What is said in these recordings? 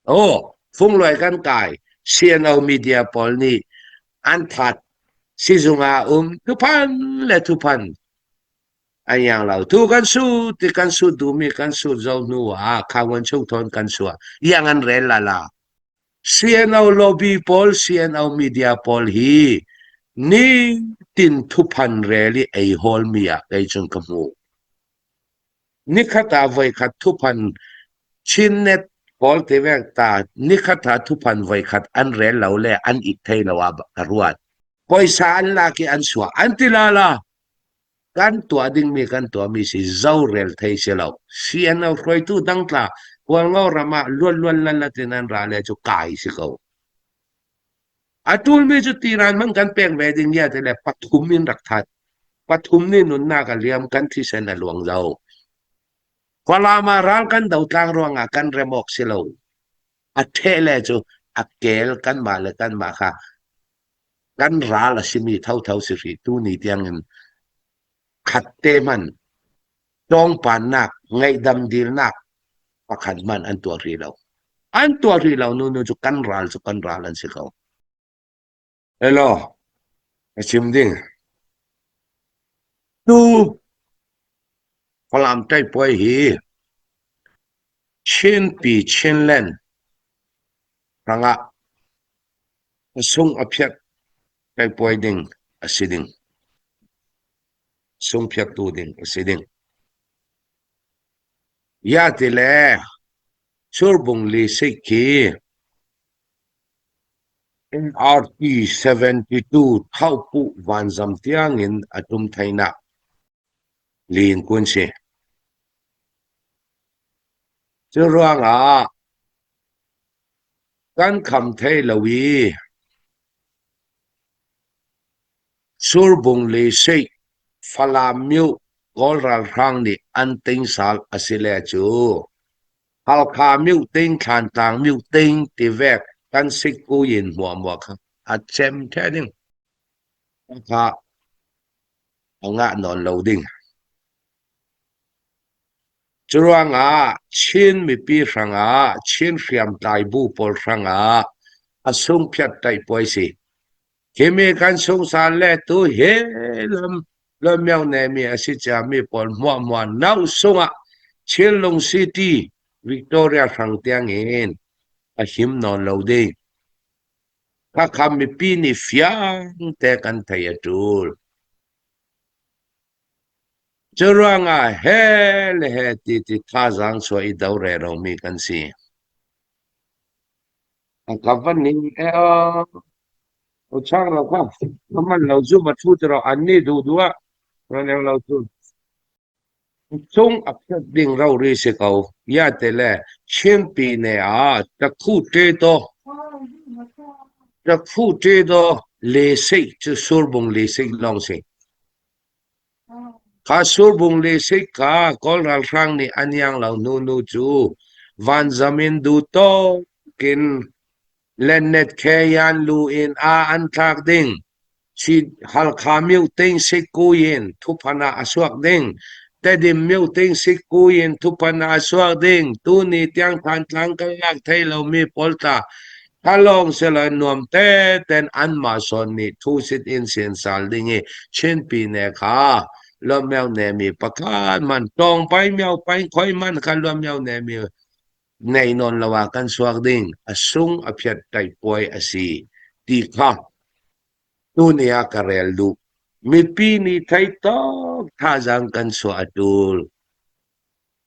Aw, funglawi kan kai. CNO media pawl nih an that. Sizung ah um thuphan le thuphan an iang lo. Tu kan sut ti kan sut duhmi kan sut zo hnu ah khawan chung thawn kan suah. Iang an rel la la. CNO lobby pawl, CNO media pawl hi nitin thuphan rel i ei hawlmi ah kei cun ka hmu. Nikhat ah voikhat thuphan Chinnet pawl te vek ta nikhat ah thuphan voikhat an rel lo le an it thei lo ah ka ruat. Poisa an lak i an suah an ti la la. Kan tuah dingmi kan tuahmi si zo rel thei si lo. CNO hruaitu dang tla Hualngo ram ah luan luan lan latin an ra le cu kai si ko. A ṭulmi cu tiran hmanh kan pek ve ding ya ti le pathum in rak that. Pathum nih nunnak a liam, kan thisen a luang zo. Falam ah ral kan do tlang ruangah kan rem awk si lo. A ṭheh le cu a kel kanmah le kanmah kha kan ral a simi thotho si hrih tu ni tiangin khat te hmanh tlawngpannak ngaihdam dilnak pakhat hmanh an tuah rih lo. An tuah rih lo nu nu cu kan ral cu kan ral an si ko. Hello, ka chim ding. Tu Falam ṭaipuai hi Chinpi Chinland hrangah a sung a phiat ṭaipuai ding a si ding. Sungphiaktu ding a si ding. Ya ti le Surbung li sik khi NRT 72 Thauhpuh vanzam tiangin a tum theinak lin kun si. Cu ruangah kan kham thei lo i Surbung le Seih, Falam myo Kawl ralhrang nih an tingsal a si le cu Halkha myo-ting Thlantlang myo-ting tivek kan sikku-yin hmuahhmuah kha a cem ṭheh ding. Kha a ngah nawn lo ding. Curuangah Chin mipi hrangah Chin hriamtlai bu pawl hrangah a sungphiat ṭaihpuai si. Himi kan sungsar le tu hi lam lawmio nemi a si ciami pawl hmuahhmuah no sungah Chinlung City Victoria hrang tiangin a him nawn lo ding. Khakha mipi nih fiang te kan thei a ṭul. Cu ruangah he le he ti ti thazaang chuah i do re romi kan si. A ka van ning e aw. O chang lo kha. Ka man lo zu ma thu tiro an ni du du ah. Ran eng lo chu. Chung a phet ding ro ri si ko. Ya te le Chinpi ne a takhu te to. Takhu te to le sei chu surbung le sei long si. Kha surbung le sei ka Kawl ralhrang nih an iang lo nu nu cu vanzam in duhtawk in lennet khe yan lu in a an thlak ding. Halkha mioting sikku in thuphan ah a suak ding. Tedim mioting sikku in thuphan ah a suak ding. Tuni tiang Thantlang kan lak thei lomi pawl tla Thalawng sila nuam teten anmah sawn nih thusit in siansal ding i Chinpi ne kha luammeo ne mi pakhat man tawng pai meo pai khoi man kha luammeo ne mi nei nawn lo ah kan suak ding a sung a phiat tai puai a si ti kha tuni ah ka rel duh mipi nih thei tawk thazaang kan suah a tul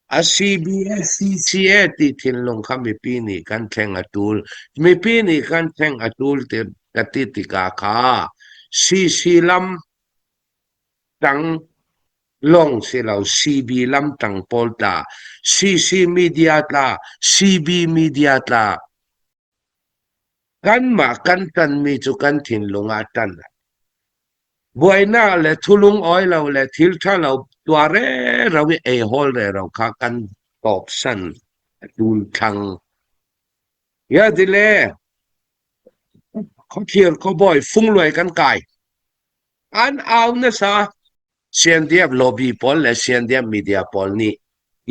A CBSCCA ti thinlung kha mipi nih kan thleng a ṭul. Mipi nih kan thleng a ṭul ti ka ti tikah kha CC lam tang lawng si lo CB lam tang pawl tla, CC media tla, CB media tla. Kanmah kan ṭanmi cu kan thinlung ah ṭan. Buainak le thulung awi lo le thil ṭha lo tuah rero i ei hawl rero kha kan tawpsan a ṭul thlang. Ya ti le khuathir khuabawi fungluai kan kai. An au nasa. CNDF lobby pawl le CNDF media pawl nih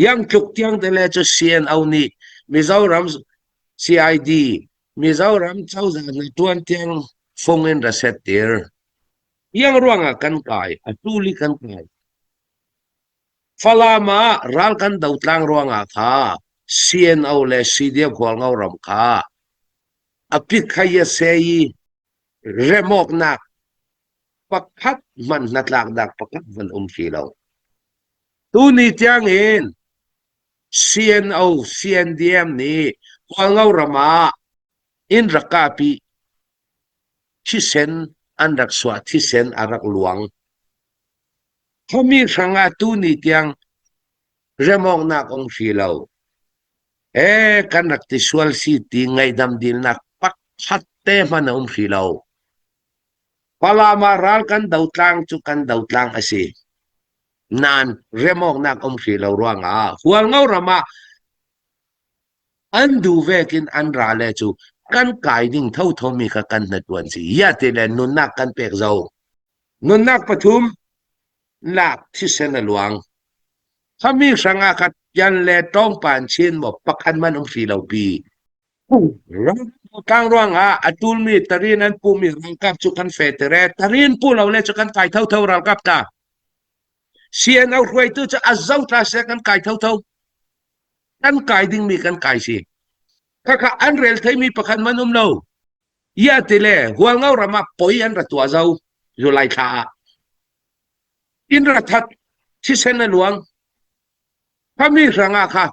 yang tluk tiang te le cu CNO nih Mizoram. CID Mizoram cozah hna tuan tiang fung in ra set tir. Iang ruangah kan kai, a tuli kan kai. Falam ah ral kan do tlang ruangah kha CNO le CDF Hualngo ram kha a pik kha ya se i remawknak pakhat hmanh hnatlaknak pakhat hmanh um hrih lo. Tuni tiangin CNO, CNDM nih Hualngo ram ah inn rak kahpi thisen an rak suah thisen a rak luang. Khuami hrangah tuni tiang remawknak um hrih lo. Ee kan rak ti sual si ti ngaihdam dilnak pakhat te hmanh a um hrih lo. Falam ah ral kan dotlang cu kan dotlang a si. Nain remawknak um hrih lo ruangah Hualngo ram ah an duh vekin an ra le cu kan kai ding thotho mi kha kan hnatuan si. Ya ti le nunnak kan pek zo. Nunnak pathum lak thisen a luang. Khami hrangah kha pian le tawngpan chin maw pakhat man um hrih lo pi. Tlang ruangah a tulmi tarin an puhmi ralkap cu kan feter e tarin pu lo le cu kan kai thotho ralkap ta. CNO hruaitu cu a zo tla se kan kai thotho. Kan kai dingmi kan kai si. Khakha an rel theimi pakhat man um lo. Ia ti le Hualngo ram ah poi an ra tuah zo July thla ah. In ra that thisen a luang. Khami hrangah kha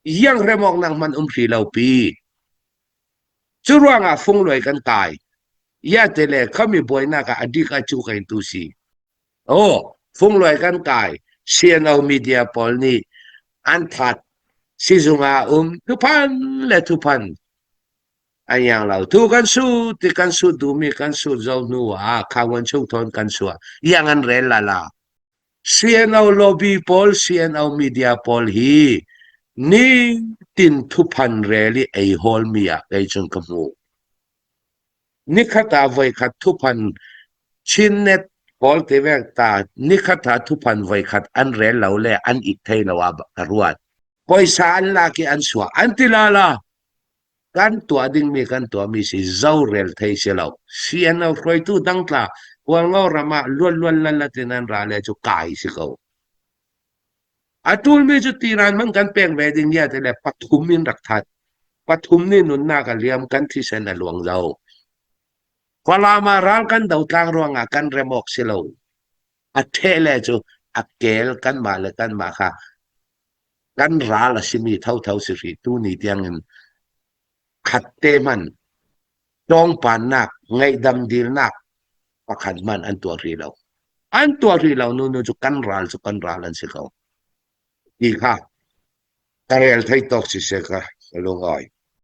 iang remawk nang man um hri lo pi. Cu ruangah fungluai kan kai. Ia te le khami buainak ah adik a cu kain tu si. Oh, fungluai kan kai. CNO media pawl nih an that sizung ah um thuphan le thuphan an yang lo. Tu kan su ti kan su duhmi kan su zo hnu ah khawan chung thon kan suah. Yang an rel la la. CNO lobby pawl, CNO media pawl hi nitin thuphan rel i ei hawlmi ah kei cun ka hmu. Nikhat ah voikhat thuphan Chinnet pawl te vek ta nikhat ah thuphan voikhat an rel lo le an it thei lo ah ka ruat. Poisa an lak i an suah an ti la la. Kan tuah dingmi kan tuahmi si zorel thei si lo. CNO hruaitu dang tla Hualngo ram ah luanluan lanlat in an ra le cu kai si ko. A ṭulmi cu tiran hmanh kan pek ve ding ya ti le pathum in rak that. Pathum nih nunnak a liam kan thisen a luang zo. Falam ah ral kan do tlang ruangah kan rem awk si lo. A ṭheh le cu a kel kanmah le kanmah kha kan ral a simi thotho si hrih tuni tiangin khatte hmanh tawngpannak ngaihdam dilnak pakhat hmanh an tuah rih lo. An tuah rih lo nu nu cu kan ral cu kan ral an si ko. Ti kha ka rel thei tawk si se ka ka lung awi.